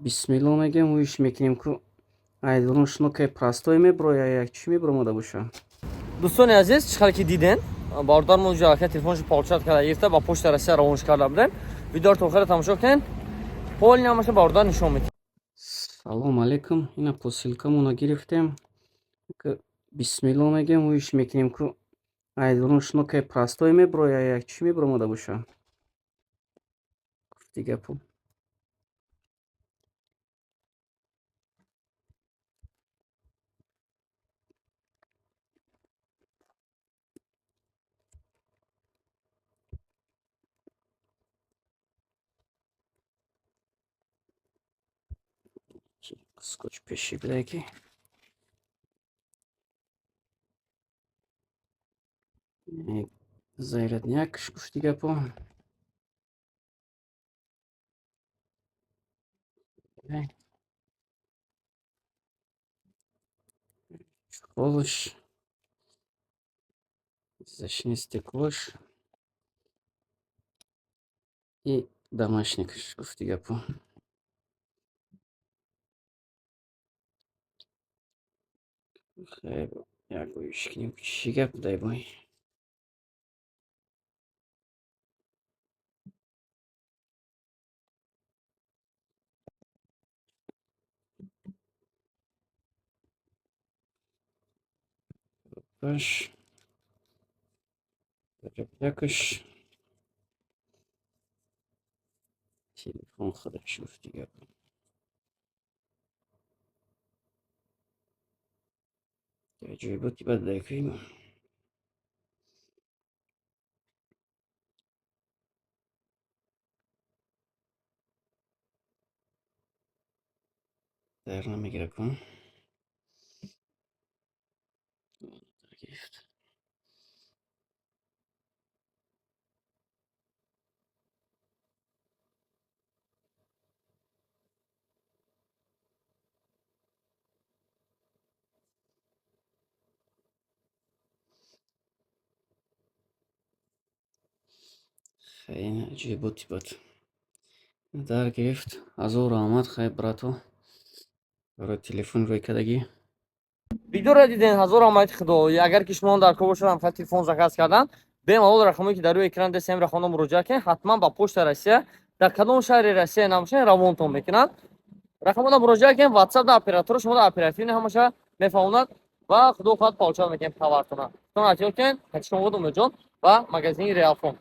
Бисмилло мегем, уиш мекунем, ку айдурун шнукай простой меброя, як чӣ мебромада боша. Дӯстони азиз, чӣ хеле ки диден, бародармон уҷа аллакай телефоншо получать карда гирифта, ба Почта Россия равонш карда будем. Видеоро то охира тамошо кунед, полный ҳамаша бародар нишон медиҳем. Салом алейкум. Ина посылкамона гирифтем. Бисмилло мегем, уиш мекунем, ку айдурун шнукай простой меброя, як чӣ мебромада боша. Гуфти гапу. Скотч пеши бидай, ки зарядняк, гуфти гапо. Чехолш, защитное стеклош и домашникш, гуфти гапо. Хай, як оиш кунем, чӣ гап дай бой. Баш. Якаш. Телефон худаш, гуфти гап. Аҷоиботи бад дайкаим. Дар намегира кун. Гирифт. Хеле аҷоиботи бад. Дар гирифт. Ҳазор раҳмат, хай, брато. Барои телефон рӯй кардагӣ. Видеоро диден, ҳазор раҳмати Худо. Агар ки шумо дар кор бошад, ҳамхел телефон заказ кардан, бемалол рақамое, ки дар рӯи экран дестем, рақамро муроҷиат кунед. Ҳатман ба Почта Россия дар кадом шаҳри Россия набошад, равонтон мекунанд. Рақамода муроҷиат кунед, WhatsApp да оператора шумо оперативно ҳамаша мефаҳмонад ва Худо хоҳад, получать мекунем товартона. Тон эҳтиёт кунед, шумо буд Умедҷон ва магазини Реалфон.